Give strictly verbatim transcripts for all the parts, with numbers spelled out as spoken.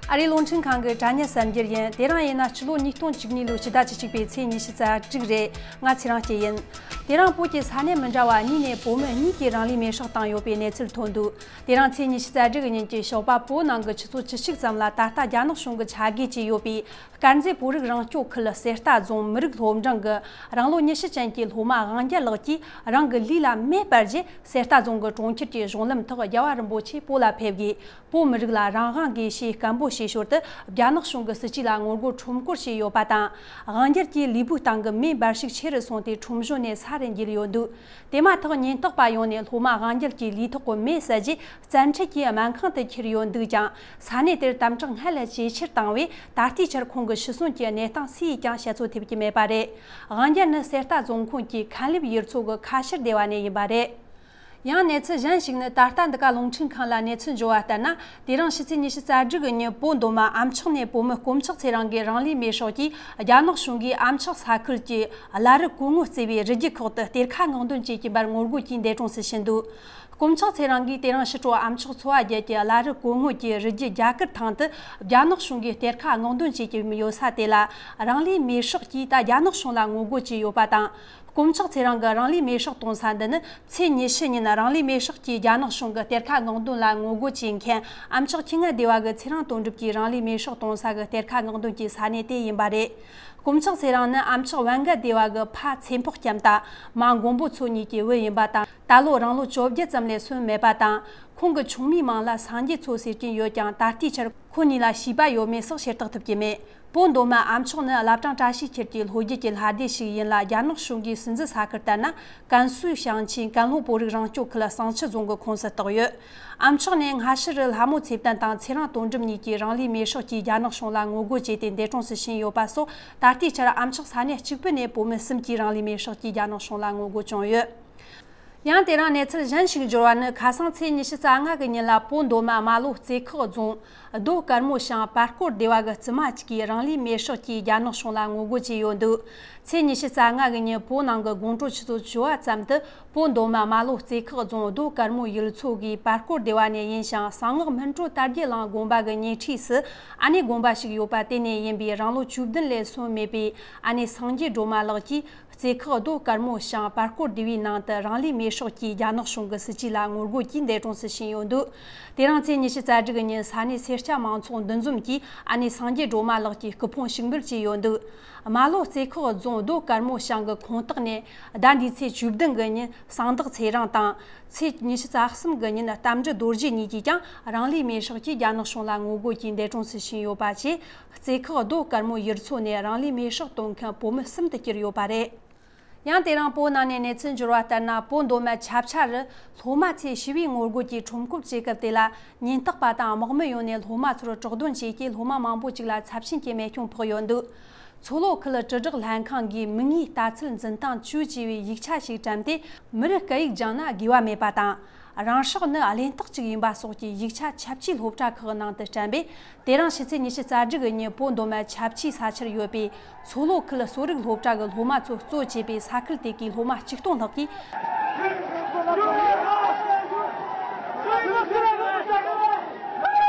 ཨ་རིའི་རླུང་འཕྲིན་ཁང་གི་དྲ་བརྙན་གསར་འགྱུར་ཡིན། དེ་རིང་ཡིན་ན་ཕྱི་ལོ་ཉིས་སྟོང་བཅུ་གཉིས་ལོའི་ཕྱི་ཟླ་བཅུ་གཅིག་པའི་ཚེས་ཉི་ཤུ་རྩ་དྲུག་རེད། ང་ཚེ་རིང་སྐྱིད་ཡིན། དེ་རིང་བོད་ཀྱི་ས་གནས་མི་འདྲ་བ་གཉིས་ནས་བོད་མི་གཉིས་ཀྱིས་རང་ལུས་མེར་སྲེག་བཏང་ཡོད་པའི་གནས་ཚུལ་ཐོན་འདུག་དེ་རིང་ཚེས་ཉི་ཤུ་རྩ་དྲུག་ཉིན་གྱི་ཞོགས་པ་བོད་ནང་གི་ཆུ་ཚོད་བཅུ་གཅིག་ཙམ་ལ་ད་ལྟ་རྒྱ་ནག་གཞུང་གི་ཆ་བགོས་བྱས་ཡོད་པའི་དཀར་མཛེས་བོད་རིགས་རང་སྐྱོང་ཁུལ་གསེར་རྟ་རྫོང་མི་རིགས་སློབ་འབྲིང་གི་རང་ལོ་ཉི་ཤུ་ཅན་གྱི་སློབ་མ་དབང་རྒྱལ་ལགས་ཀྱིས་རང་གི་ལུས་ལ་མེ་སྤར་རྗེས། གསེར་རྟ་རྫོང་གི་གྲོང་ཁྱེར་གྱི་གཞུང་ལམ་ཐོག་རྒྱལ་བ་རིན་པོ་ཆེ་བོད་ལ་ཕེབས་དགོས། བོད་མི་རིགས་ལ་རང་དབང་དགོས་ཞེས་སྐད་འབོད་བྱས་ཞོར་དུ་རྒྱ་ནག་གཞུང་གི་སྲིད་ཇུས་ལ་ངོ་རྒོལ་ཁྲོམ་སྐོར་བྱས་ཡོད་པ་དང་། དབང་རྒྱལ་གྱི་ལུས་པོའི་སྟེང་གི་མེ་འབར་ཤུགས་ཆེ་རུ་སོང་སྟེ་ཁྲོམ་གཞུང་ནས་ས་རུ་འགྱེལ་ཡོད་འདུག་དེ་མ་ཐག་ཉེན་རྟོག་པ་ཡོང་ནས་སློབ་མ་དབང་རྒྱལ་གྱི་ལུས་ཐོག་གི་མེ་བསད་རྗེས་བཙན་ཁྲིད་ཀྱིས་སྨན་ཁང་དུ་ཁྱེར་ཡོད་འདུག་ཀྱང་། ས་གནས་དེར་དམ་དྲག་སྔར་ལས་ཇེ་ཆེར་བཏང་བས། ད་ལྟའི་ཆར་ཁོང་གི་ཤི་གསོན་གྱི་གནས་སྟངས་སུ་ཡིས་ཀྱང་བཤད་ཚོད་ཐེབས་ཀྱི་མེད་པ་རེད། དབང་རྒྱལ་ནི་གསེར་རྟ་རྫོང་ཁོངས་ཀྱི་མཁན་ལེབ་ཡུལ་ཚོ་གི་ཁ་ཤར་སྡེ་བ་ནས་ཡིན་པ་རེད། ཡང་གནས་ཚུལ་གཞན་ཞིག་ནི། ད་ལྟ་འདི་ག་རླུང་འཕྲིན་ཁང་ལ་གནས་ཚུལ་འབྱོར་བ་ལྟར་ན། དེ་རིང་ཕྱི་ཚེས་ཉི་ཤུ་རྩ་དྲུག་གི་ཉིན་བོད་མདོ་སྨད་ཨམ་ཆག་ནས་བོད་མི་དཀོན་མཆོག་ཚེ་རིང་གིས་རང་ལུས་མེར་སྲེག་གིས། རྒྱ་ནག་གཞུང་གིས་ཨམ་ཆག་ས་ཁུལ་གྱི་བླ་རི་གོ་ངོ་གཙོས་པའི་རི་རྒྱུད་ཁག་ཏུ་གཏེར་ཁ་སྔོག་འདོན་བྱེད་ཀྱིན་པར་ངོ་རྒོལ་གྱིས་འདས་གྲོངས་སུ་ཕྱིན་འདུག་དཀོན་མཆོག་ཚེ་རིང་གིས་དེ་རིང་ཕྱི་དྲོ་ཨམ་ཆག་ཚོ་བ་བརྒྱད་ཀྱི་བླ་རི་གོ་ངོ་གྱི་རི་རྒྱུད་རྒྱ་གར་ཐང་དུ། རྒྱ་ནག་གཞུང་གིས་གཏེར་ཁ་སྔོག་འདོན་བྱེད་ཀྱི་ཡོད་ས་དེ་ལ་རང་ལུས་མེར་སྲེག་གིས། ད་རྒྱ་ནག་གཞུང་ལ་ངོ་རྒོལ་བྱས་ཡོད་པ་དང་། དཀོན་མཆོག་ཚེ་རིང་གི་རང་ལུས་མེར་སྲེག་གཏོང་ས་འདི་ནི། ཚེས་ཉི་ཤུ་ཉིན་རང་ལུས་མེར་སྲེག་གིས་རྒྱ་ནག་གཞུང་གི་གཏེར་ཁ་སྔོག་འདོན་ལ་ངོ་རྒོལ་བྱེད་མཁན་ཨམ་ཆག་ཁྱི་རྔ་སྡེ་བ་གི་ཚེ་རིང་དོན་གྲུབ་ཀྱིས་རང་ལུས་མེར་སྲེག་གཏོང་ས་གི་གཏེར་ཁ་སྔོག་འདོན་གྱི་ས་གནས་དེ་ཡིན་པ་རེད། དཀོན་མཆོག་ཚེ་རིང་ནི་ཨམ་ཆག་བན་ག་སྡེ་བ་གི་ཕ་ཚེ་འཕགས་ལྕམ་དང་མ་མགོན་པོ་མཚོ་གཉིས་ཀྱི་བུ་ཡིན་པ་དང་། ད་ལོ་རང་ལོ་བཅོ་བརྒྱད་ཙམ་ལས་སོན་མེད་པ་དང་། ཁོང་གི་ཆུང་མའི་མིང་ལ་སངས་རྒྱས་མཚོ་ཟེར་གྱིན་ཡོད་ཀྱང་། ད་ལྟའི་ཆར་ཁོ་གཉིས་ལ་བྱིས་པ་ཡོད་མེད་སོགས་ཤེས་རྟོགས་ཐུབ་ཀྱི་མེད། བོད་མདོ་སྨད་ཨམ་ཆག་ནི་བླ་བྲང་བཀྲ་ཤིས་འཁྱིལ་གྱི་ལྷོ་རྒྱུད་ཀྱི་ལྷ་སྡེ་ཞིག་ཡིན་ལ། རྒྱ་ནག་གཞུང་གིས་སྲིད་འཛིན་ས་ཁུལ་ལྟར་ན་ཀན་སུའུ་ཞིང་ཆེན་ཀན་ལྷོ་བོད་རིགས་རང་སྐྱོང་ཁུལ་བསང་ཆུ་རྫོང་གི་ཁོངས་སུ་གཏོགས་ཡོད། ཨམ་ཆག་ནས་སྔ་ཕྱི་རུ་ལྷ་མོ་ཚེ་བརྟན་དང་ཚེ་རིང་དོན་གྲུབ་གཉིས་ཀྱིས་རང་ལུས་མེར་སྲེག་གིས་རྒྱ་ནག་གཞུང་ལ་ངོ་རྒོལ་བྱས་ཏེ་འདས་གྲོངས་སུ་ཕྱིན་ཡོད་པ་སོགས། ད་ལྟའི་ཆར་ཨམ་ཆག་ས་གནས་གཅིག་པུ་ནས་བོད་མི་གསུམ་གྱིས་རང་ལུས་མེར་སྲེག་གིས་རྒྱ་ནག་གཞུང་ལ་ངོ་རྒོལ་བྱུང་ཡོད། ཡང་དེ་རིང་གནས་ཚུལ་གཞན་ཞིག་འབྱོར་བ་ནི། ཁ་སང་ཚེས་ཉི་ཤུ་རྩ་ལྔ་གི་ཉིན་ལ་བོད་མདོ་སྨད་རྨ་ལྷོ་རྩེ་ཁག་རྫོང་རྡོ་དཀར་མོ་ཞང་བར་སྐོར་སྡེ་བ་གི་བཙུན་མ་གཅིག་གིས་རང་ལུས་མེར་སྲེག་གིས་རྒྱ་ནག་གཞུང་ལ་ངོ་རྒོལ་བྱས་ཡོད་འདུག་ཚེས་ཉི་ཤུ་རྩ་ལྔ་གི་ཉིན་བོད་ནང་གི་དགོང་དྲོ་ཆུ་ཚོད་བཅུ་པ་ཙམ་དུ། བོད་མདོ་སྨད་རྨ་ལྷོ་རྩེ་ཁག་རྫོང་རྡོ་དཀར་མོ་ཡུལ་ཚོ་གི་བར་སྐོར་སྡེ་བ་ནས་ཡིན་ཞིང་། གསང་སྔགས་སྨིན་གྲོལ་དར་རྒྱས་གླིང་དགོན་པ་གི་ཉེ་འཁྲིས་སུ་ཨ་ནེ་དགོན་པ་ཞིག་ཡོད་པ། དེ་ནས་ཡིན་པའི་རང་ལོ་བཅུ་བདུན་ལས་སོན་མེད་པའི་ཨ་ནེ་སངས་རྒྱས་སྒྲོལ་མ་ལགས་ཀྱིས། རྩེ་ཁག་རྡོ་དཀར་མོ་ཞང་བར་སྐོར་སྡེ་བའི་ནང་དུ་རང་ལུས་མེར་སྲེག་གིས་རྒྱ་ནག་གཞུང་གི་སྲིད་ཇུས་ལ་ངོ་རྒོལ་གྱིས་འདས་གྲོངས་སུ་ཕྱིན་ཡོད་འདུག་དེ་རིང་ཚེས་ཉི་ཤུ་རྩ་དྲུག་གི་ཉིན་ས་གནས་སེར་སྐྱ་མང་ཚོགས་འདུ་འཛོམས་ཀྱིས་ཨ་ནེ་སངས་རྒྱས་སྒྲོལ་མ་ལགས་ཀྱི་སྐུ་ཕུང་ཞུགས་འབུལ་བྱས་ཡོད་འདུག་རྨ་ལྷོ་རྩེ་ཁག་རྫོང་རྡོ་དཀར་མོ་ཞང་གི་ཁོངས་གཏོགས་ནས། ཟླ་འདིའི་ཚེས་བཅུ་བདུན་གི་ཉིན་གསང་བདག་ཚེ་རིང་དང་། ཚེས་ཉི་ཤུ་རྩ་གསུམ་གི་ཉིན་རྟ་མགྲིན་རྡོ་རྗེ་གཉིས་ཀྱིས་ཀྱང་རང་ལུས་མེར་སྲེག་གིས་རྒྱ་ནག་གཞུང་ལ་ངོ་རྒོལ་གྱིས་འདས་གྲོངས་སུ་ཕྱིན་ཡོད་པ་བཅས། རྩེ་ཁག་རྡོ་དཀར་མོ་ཡུལ་ཚོ་ནས་རང་ལུས་མེར་སྲེག་གཏོང་མཁན་བོད་མི་གསུམ་དུ་གྱུར་ཡོད་པ་རེད། ཡང་དེ་རིང་བོད་ནང་ནས་གནས་ཚུལ་འབྱོར་བ་ལྟར་ན། བོད་མདོ་སྨད་ཆབ་ཆ་རུ་སློབ་མ་ཚོས་ཞི་བའི་ངོ་རྒོལ་གྱི་ཁྲོམ་སྐོར་བྱེད་སྐབས་དེ་ལ། ཉེན་རྟོག་པ་དང་དམག་མི་ཡོང་ནས་སློབ་མ་ཚོར་དྲག་གདོང་བྱས་རྐྱེན། སློབ་མ་མང་པོ་ཅིག་ལ་ཚབས་ཆེན་གྱི་རྨས་སྐྱོན་ཕོག་ཡོད་འདུག་མཚོ་ལྷོ་ཁུལ་དྲིལ་བསྒྲགས་ལྷན་ཁང་གིས་མིག་སྔའི་ལྟ་ཚུལ་འཛིན་སྟངས་བཅོས་བྱས་པའི་ཡིག་ཆ་ཞིག་བཀྲམ་སྟེ། མི་རིགས་སྐད་ཡིག་སྦྱངས་ན་དགེ་བ་མེད་པ་དང་། རང་སྲོག་ནི་གླེན་རྟགས་ཅིག་ཡིན་པ་སོགས་ཀྱི་ཡིག་ཆ་ཆབས་ཅིག་སློབ་གྲྭ་ཁག་ནང་དུ་བཀྲམ་པས། དེ་རིང་ཕྱི་ཚེས་ཉི་ཤུ་རྩ་དྲུག་གི་ཉིན་བོད་མདོ་སྨད་ཆབ་ཆའི་ས་ཆར་ཡོད་པའི་མཚོ་ལྷོ་ཁུལ་གསོ་རིག་སློབ་གྲྭ་གི་སློབ་མ་ཚོ་གཙོ་བྱས་པའི་ས་ཁུལ་དེ་གའི་སློབ་མ་ཆིག་སྟོང་ལྷག་གིས།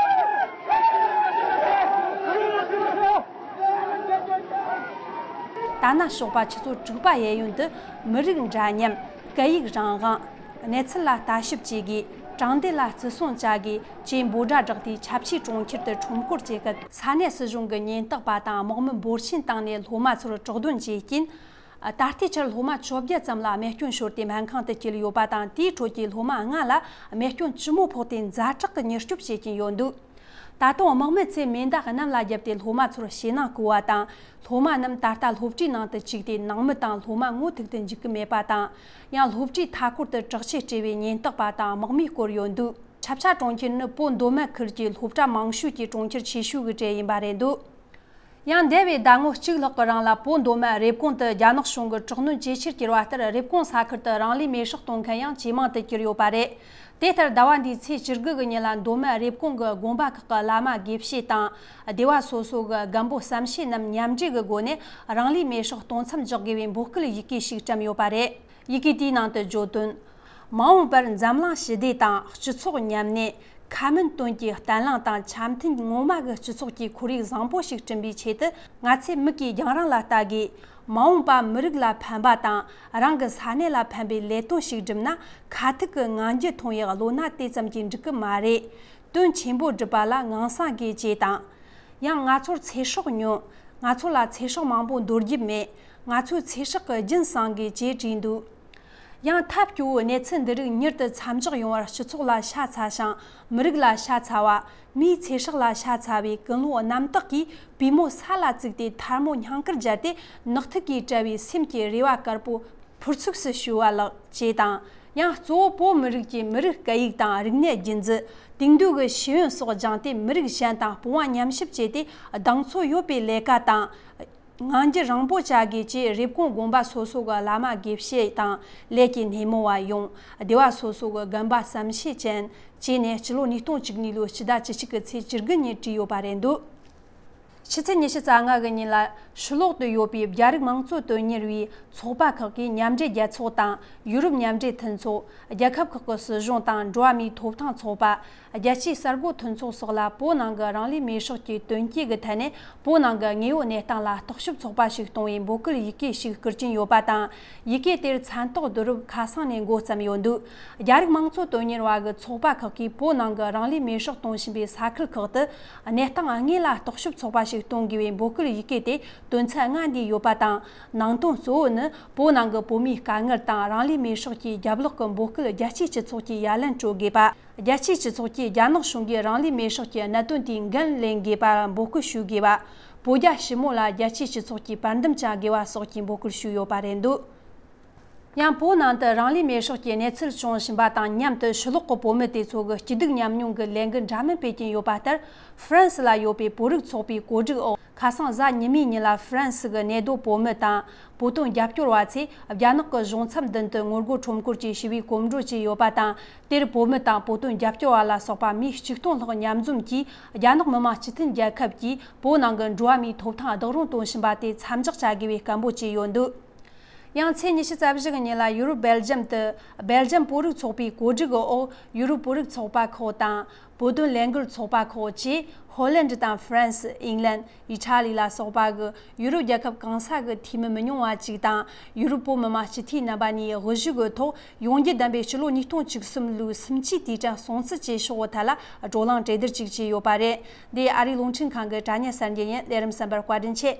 ད་ནངས་ཞོགས་པ་ཆུ་ཚོད་དྲུག་པ་གཡས་གཡོན་དུ། མི་རིགས་འདྲ་མཉམ། སྐད་ཡིག་རང་དབང་། གནས་ཚུལ་ལ་ལྟ་ཞིབ་བྱེད་དགོས། དྲང་བདེན་ལ་བརྩི་སྲུང་བྱ་དགོས་ཅེས་འབོད་སྒྲ་བསྒྲགས་ཏེ། ཆབ་ཆའི་གྲོང་ཁྱེར་དུ་ཁྲོམ་སྐོར་བྱེད་སྐབས། ས་གནས་སྲིད་གཞུང་གི་ཉེན་རྟོག་པ་དང་དམག་མི་འབོར་ཆེན་བཏང་ནས་སློབ་མ་ཚོར་དྲག་གདོང་བྱས་རྐྱེན། ད་ལྟའི་ཆར་སློབ་མ་བཅོ་བརྒྱད་ཙམ་ལ་རྨས་སྐྱོན་ཤོར་ཏེ་སྨན་ཁང་དུ་བསྐྱལ་ཡོད་པ་དང་། དེའི་ཁྲོད་ཀྱི་སློབ་མ་ལྔ་ལ་རྨས་སྐྱོན་ལྕི་མོ་ཕོག་སྟེ་ཛ་དྲག་གི་མྱུར་སྐྱོབ་བྱེད་ཀྱིན་ཡོད་འདུག་ད་དུང་དམག་མི་ཚོས་མེ་མདའ་གནམ་ལ་བརྒྱབ་སྟེ་སློབ་མ་ཚོར་ཞེད་སྣང་བསྐུལ་བ་དང་། སློབ་མ་རྣམས་ད་ལྟ་སློབ་གྲྭའི་ནང་དུ་བཅུག་སྟེ། ནང་མི་དང་སློབ་མ་ངོ་ཐུག་ཏུ་འཇུག་གི་མེད་པ་དང་། ཡང་སློབ་གྲྭའི་མཐའ་འཁོར་དུ་དྲག་ཆས་སྤྲས་པའི་ཉེན་རྟོག་པ་དང་དམག་མིས་བསྐོར་ཡོད་འདུག་ཆབ་ཆ་གྲོང་ཁྱེར་ནི་བོད་མདོ་སྨད་ཁུལ་གྱི་སློབ་གྲྭ་མང་ཤོས་ཀྱི་གྲོང་ཁྱེར་ཆེ་ཤོས་ཀྱི་གྲས་ཡིན་པ་རེད་འདུག་ཡང་འདས་པའི་ཟླ་ངོ་གཅིག་ལྷག་གི་རིང་ལ་བོད་མདོ་སྨད་རེབ་གོང་དུ་རྒྱ་ནག་གཞུང་གིས་དྲག་གནོན་ཇེ་ཆེར་གྱུར་བ་ལྟར། རེབ་གོང་ས་ཁུལ་དུ་རང་ལུས་མེར་སྲེག་གཏོང་མཁན་ཡང་ཇེ་མང་དུ་གྱུར་ཡོད་པ་རེད། དེ་ལྟར་ཟླ་བ་འདིའི་ཚེས་བཅུ་དགུ་གི་ཉིན་ལ་མདོ་སྨད་རེབ་གོང་གི་དགོན་པ་ཁག་གི་བླ་མ་དགེ་བཤེས་དང་སྡེ་བ་སོ་སོ་གི་རྒན་པོ་བསམ་ཤེས་རྣམས་མཉམ་འབྲེལ་གྱི་སྒོ་ནས་རང་ལུས་མེར་སྲེག་གཏོང་མཚམས་འཇོག་དགོས་པའི་འབོད་སྐུལ་ཡི་གེ་ཞིག་བཀྲམ་ཡོད་པ་རེད། ཡི་གེ་དེའི་ནང་དུ་བརྗོད་དོན། མ་འོངས་པར་འཛམ་གླིང་ཞི་བདེ་དང་སྤྱི་ཚོགས་མཉམ་གནས། ཁ་སྨོན་དོན་གྱི་བརྟན་ལྷིང་དང་འཆམ་མཐུན་ངོ་མ་གི་སྤྱི་ཚོགས་ཀྱི་ཁོར་ཡུག་བཟང་པོ་ཞིག་བསྐྲུན་པའི་ཆེད་དུ། ང་ཚོས་མིག་གིས་རྒྱང་རིང་ལ་ལྟ་དགོས། མ་འོངས་པ་མི་རིགས་ལ་ཕན་པ་དང་རང་གི་ས་གནས་ལ་ཕན་པའི་ལས་དོན་ཞིག་བསྒྲུབས་ན། ཁ་ཐུག་གི་ངང་རྒྱུད་ཐོན་ཡག་བློ་སྣ་དེ་ཙམ་གྱིས་འགྲིག་གི་མ་རེད། དོན་ཆེན་པོ་སྒྲུབ་པ་ལ་ངང་སང་དགོས་ཅེས་དང་། ཡང་ང་ཚོར་ཚེ་སྲོག་ཉུང་། ང་ཚོ་ལ་ཚེ་སྲོག་མང་པོ་འདོར་རྒྱུ་མེད། ང་ཚོའི་ཚེ་སྲོག་གི་རྒྱུན་སང་དགོས་ཅེས་བྲིས་འདུག། ཡང་ཐབས་སྐྱོ་བོའི་གནས་ཚུལ་འདི་རིགས་མྱུར་དུ་མཚམས་འཇོག་ཡོང་བར་སྤྱི་ཚོགས་ལ་ཤ་ཚ་ཞིང་། མི་རིགས་ལ་ཤ་ཚ་བ། མིའི་ཚེ་སྲོག་ལ་ཤ་ཚ་བའི་ཀུན་སློང་རྣམ་དག་གིས་པུས་མོ་ས་ལ་བཙུགས་ཏེ་ཐལ་མོ་སྙིང་དཀར་སྦྱར་ཏེ། ནག་ཐིག་གིས་བཀྲུ་བའི་སེམས་ཀྱི་རེ་བ་དཀར་པོ་ཕུར་ཚུགས་སུ་ཞུ་བ་ལགས་ཅེས་དང་། ཡང་གཙོ་བོ་བོད་མི་རིགས་ཀྱི་མི་རིགས་སྐད་ཡིག་དང་རིག་གནས་རྒྱུན་འཛིན། དེང་དུས་ཀྱི་ཤེས་ཡོན་སོགས་སྦྱངས་ཏེ། མི་རིགས་གཞན་དང་དཔུང་བ་མཉམ་གཤིབ་བྱས་ཏེ། གདེང་ཚོད་ཡོད་པའི་ལས་ཀ་དང་། ངང་རྒྱུད་རིང་པོ་བྱ་དགོས་ཅེས་རེབ་གོང་དགོན་པ་སོ་སོ་གི་བླ་མ་དགེ་བཤེས་དང་ལས་ཀྱི་སྣེ་མོ་བ་ཡོངས། སྡེ་བ་སོ་སོ་གི་རྒན་པ་བསམ་ཤེས་ཅན་བཅས་ནས་སྤྱི་ལོ་ཉིས་སྟོང་བཅུ་གཉིས་ལོའི་ཕྱི་ཟླ་བཅུ་གཅིག་གི་ཚེས་བཅུ་དགུ་ཉིན་བྲིས་ཡོད་པ་རེད་འདུག། ཕྱི་ཚེས་ཉི་ཤུ་རྩ་ལྔ་གི་ཉིན་ལ། ཕྱི་ལོག་ཏུ་ཡོད་པའི་རྒྱ་རིགས་དམངས་གཙོ་དོན་གཉེར་བའི་ཚོགས་པ་ཁག་གིས་མཉམ་འབྲེལ་རྒྱལ་ཚོགས་དང་ཡུ་རོབ་མཉམ་འབྲེལ་མཐུན་ཚོགས། རྒྱལ་ཁབ་ཁག་གི་སྲིད་གཞུང་དང་འགྲོ་བ་མིའི་ཐོབ་ཐང་ཚོགས་པ། རྒྱལ་སྤྱིའི་གསར་འགོད་མཐུན་ཚོགས་སོགས་ལ་བོད་ནང་གི་རང་ལུས་མེར་སྲེག་གི་དོན་རྐྱེན་གྱི་ཐད་ནས། བོད་ནང་གི་དངོས་ཡོད་གནས་སྟངས་ལ་རྟོག་ཞིབ་ཚོགས་པ་ཞིག་གཏོང་བའི་འབོད་སྐུལ་ཡི་གེ་ཞིག་བསྐུར་གྱིན་ཡོད་པ་དང་། ཡི་གེ་དེར་མཚན་རྟགས་བསྡུ་རུབ་ཁ་སང་ནས་འགོ་བརྩམས་ཡོད་འདུག། རྒྱ་རིགས་དམངས་གཙོ་དོན་གཉེར་བ་གི་ཚོགས་པ་ཁག་གིས་བོད་ནང་གི་རང་ལུས་མེར་སྲེག་གཏོང་བཞིན་པའི་ས་ཁུལ་ཁག་ཏུ་གནས་སྟངས་དངོས་ལ་རྟོག་ཞིབ་ཚོགས་པ་ཞིག་གཏོང་དགོས་པའི་འབོད་སྐུལ་ཡི་གེ་དེ་དོན་ཚན་ལྔ་འདུས་ཡོད་པ་དང་། ནང་དོན་གཙོ་བོ་ནི། བོད་ནང་གི་བོད་མིའི་དཀའ་ངལ་དང་རང་ལུས་མེར་སྲེག་གི་རྒྱབ་ལོག་གི་འབོད་སྐུལ་རྒྱལ་སྤྱིའི་སྤྱི་ཚོགས་ཀྱིས་ཡ་ལན་སྤྲོད་དགོས་པ། རྒྱལ་སྤྱིའི་སྤྱི་ཚོགས་ཀྱིས་རྒྱ་ནག་གཞུང་གིས་རང་ལུས་མེར་སྲེག་གི་གནད་དོན་དེའི་འགན་ལེན་དགོས་པར་འབོད་སྐུལ་ཞུ་དགོས་པ། བོད་རྒྱ་ཞི་མོལ་ལ་རྒྱལ་སྤྱིའི་སྤྱི་ཚོགས་ཀྱིས་དཔར་འདེམས་བྱ་དགོས་པ་སོགས་ཀྱི་འབོད་སྐུལ་ཞུས་ཡོད་པ་རེད་འདུག། ཡང་བོད་ནང་དུ་རང་ལུས་མེར་སྲེག་གི་གནས་ཚུལ་བྱུང་བཞིན་པ་དང་མཉམ་དུ། ཕྱི་ལོགས་ཀྱི་བོད་མི་དེ་ཚོ་གི་སྐྱིད་སྡུག་མཉམ་མྱོང་གི་ལས་འགུལ་འདྲ་མིན་སྤེལ་གྱིན་ཡོད་པ་ལྟར། ཧྥ་རན་སི་ལ་ཡོད་པའི་བོད་རིགས་ཚོགས་པའི་གོ་སྒྲིག་འོག། ཁ་སང་གཟའ་ཉི་མའི་ཉིན་ལ་ཧྥ་རན་སི་གི་གནས་སྡོད་བོད་མི་དང་། བོད་དོན་རྒྱབ་སྐྱོར་བ་ཚོས་རྒྱ་ནག་གི་གཞུང་ཚབ་མདུན་དུ་ངོ་རྒོལ་ཁྲོམ་སྐོར་གྱི་ཞི་བའི་གོམ་བགྲོད་བྱས་ཡོད་པ་དང་། དེར་བོད་མི་དང་བོད་དོན་རྒྱབ་སྐྱོར་བ་ལ་སོགས་པ་མི་ཆིག་སྟོང་ལྷག་མཉམ་འཛོམས་ཀྱིས། རྒྱ་ནག་མི་དམངས་སྤྱི་མཐུན་རྒྱལ་ཁབ་ཀྱིས་བོད་ནང་གི་འགྲོ་བ་མིའི་ཐོབ་ཐང་བདག་རུང་གཏོང་བཞིན་པ་དེ་མཚམས་འཇོག་བྱ་དགོས་པའི་སྐད་འབོད་བྱས་ཡོད་འདུག། ཡང་ཚེས་ཉི་ཤུ་རྩ་བཞི་གི་ཉིན་ལ་ཡུ་རོབ་སྦེལ་ཇམ་དུ། སྦེལ་ཇམ་བོད་རིགས་ཚོགས་པའི་གོ་སྒྲིག་འོག་ཡུ་རོབ་བོད་རིགས་ཚོགས་པ་ཁག་དང་། བོད་དོན་ལས་འགུལ་ཚོགས་པ་ཁག་བཅས། ཧོ་ལན་ཌི་དང་ཧྥ་རན་སི། ཨིང་ལན། ཨི་ཊ་ལི་ལ་སོགས་པ་གི་ཡུ་རོབ་རྒྱལ་ཁབ་གང་ས་གི་འཐུས་མི་མི་ཉུང་བ་གཅིག་དང་། ཡུ་རོབ་བོད་མི་མང་སྤྱི་འཐུས་རྣམ་པ་གཉིས་དབུ་བཞུགས་ཀྱི་ཐོག་ཡོང་རྒྱུ་བདམས་པའི་ཕྱི་ལོ་ཉིས་སྟོང་བཅུ་གསུམ་ལོའི་སུམ་ཅུའི་དུས་དྲན་སྲུང་བརྩི་བཅས་ཕྱོགས་ཐད་ལ་བགྲོ་གླེང་གྲོས་བསྡུར་ཅིག་བྱས་ཡོད་པ་རེད། འདི་ཨ་རིའི་རླུང་འཕྲིན་ཁང་གི་དྲ་བརྙན་གསར་འགྱུར་ཡིན། ལས་རིམ་གསན་པར་བཀའ་དྲིན་ཆེ།